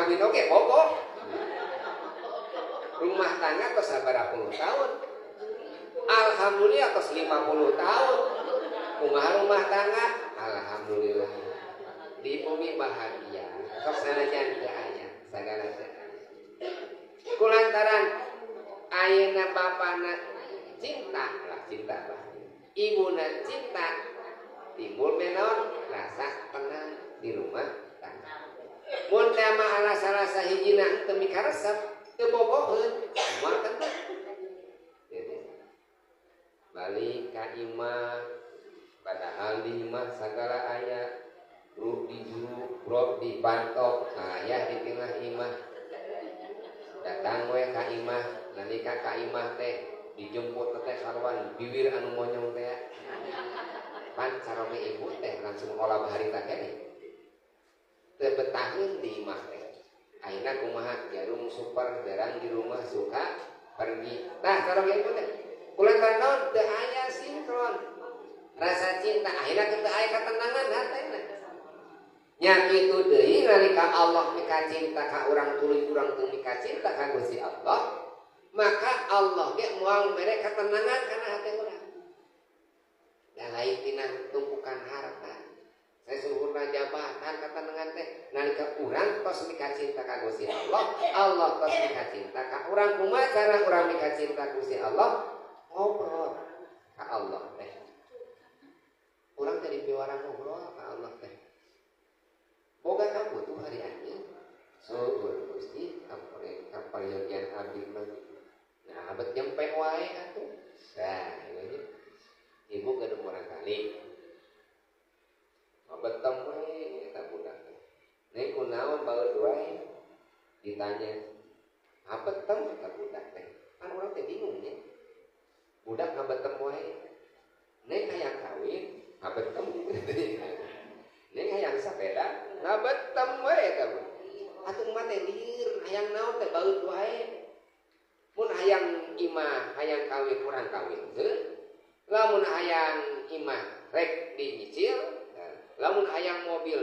Kawin oge bogoh. Rumah tangga tos sabaraha puluh tahun? Alhamdulillah tos 50 tahun. Kumaha rumah tangga? Alhamdulillah. Di bumi bahagia. Sok sanajan teu aya sagala teh. Kulantaran ayeuna bapana cinta lah, cinta bah. Ibuna cinta, timbul menaon rasa tenang di rumah tangga. Mun teh mah ala salah sahijina teu mikaresep, teu bogoheun, moal tenang. Balik ka imah, padahal di imah sagala aya, ruk di juru, rok di pantok, aya di tengah imah. Datang we ka imah, nalika ka imah teh dijemput teh sarwan bibir anu monyong teh. Pan caroge ibu teh langsung olah harita keneh. Teu betaheun di imah teh. Ayeuna kumaha jarum super jarang di rumah suka pergi. Tah caroge ibu teh. Kulantaran naon teu aya sinkron. Rasa cinta akhirna teu aya katenangan hatena. Nya kitu deui nalika Allah mika cinta ka urang tuluy urang teu mika cinta ka Gusti Allah, maka Allah ge moal mere katenangan kana hate urang. Da lain tina tumpukan harta. Sesungguhna jabatan katenangan teh nalika urang tos mika cinta ka Gusti Allah, Allah tos mika cinta ka urang. Kumaha cara urang mika cinta Gusti Allah? Ngobrol ka Allah teh. Urang teh dipiwarang ngobrol ka Allah teh. Boga kabutuh hari anjeun. Syukur Gusti kaparyogian abdi mah. Nah, abet nyempe wae atuh. Nah, ini ibu gaduh murang kali. Betem we eta budak teh. Neng kunaon baeud wae? Ditanya. Abetem eta budak teh. Kan urang teh bingung nya. Budak ngabetem wae. Neng hayang kawin, ngabetem. Neng hayang sapeda, ngabetem wae eta mah. Atuh mah teh lieur, hayang naon teh baeud wae. Mun hayang imah, hayang kawin urang kawin heuh. Lamun hayang imah rek dinyicil, lamun hayang mobil